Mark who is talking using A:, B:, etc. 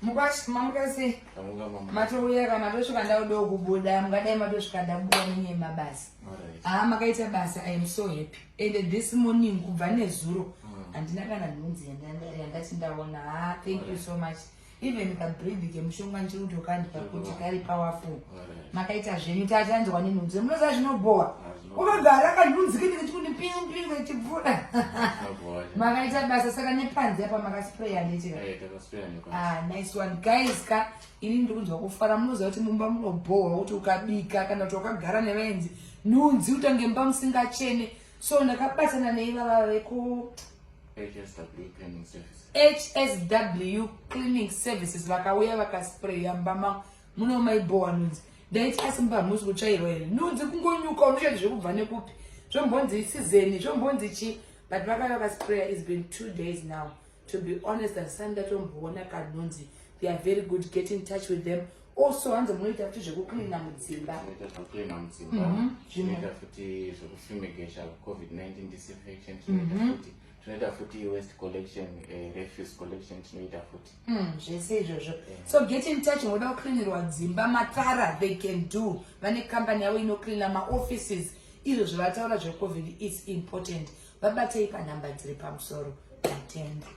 A: Mukwasha, mamuka sei? Matouya ka matosvika ndaudo kubuda, mungadai matosvika ndabuda nenyaya yemabasa. Ah, makaita basa, I am so happy. And this morning kubva nezuro handina kana nhunzi yandati ndaona. Ah, thank you so much. Even kabreed kemushonga ndichiri kutokandipa kuti kari powerful. Makaita zvenyu, tachanzwa nenhunzi. Munoziva zvinobhowa. Ukagara kanhunzi kenenge chikuti piu piu kachipfuura. Makaita basa saka nepanze apa makaspreya handiti ka?
B: Eh, takaspreya nepanze.
A: Ah, nice one guys ka ini ndiri kunzwa kufara munoziva kuti mumba munobhohwa kuti ukabika kana kuti wakagara nevaenzi nhunzi utange mumba musingachene so ndakabatana neivava veku
B: HSW Cleaning Services.
A: HSW Cleaning Services vakauya vakaspreya mumba mangu muno maibhowa nhunzi ndaiti asi mumba hamusi kutsvairwa here nhunzi kungonyuka unoshati zvekubva nekupi zvombonzi isizeni zvombonzi chii but vakauya vakaspreya it's been 2 days now. To be honest, handisati ndatomboona kanhunzi. They are very good. Get in touch with them. Also hanzi munoita futi zvekucleana mudzimba.
B: Tinoita zvekucleana mudzimba. Tinoita futi zvekufumigesha, COVID-19 disinfection tinoita futi. Tinoita futi waste collection, refuse collection tinoita futi.
A: Zvese izvozvo. So get in touch munoda kucleanirwa dzimba matara, they can do. Vane kambani yavo inocleana maoffices. Izvo zvavataura zveCOVID is important. Vabatei panhamba dziri pamusoro. Tatenda.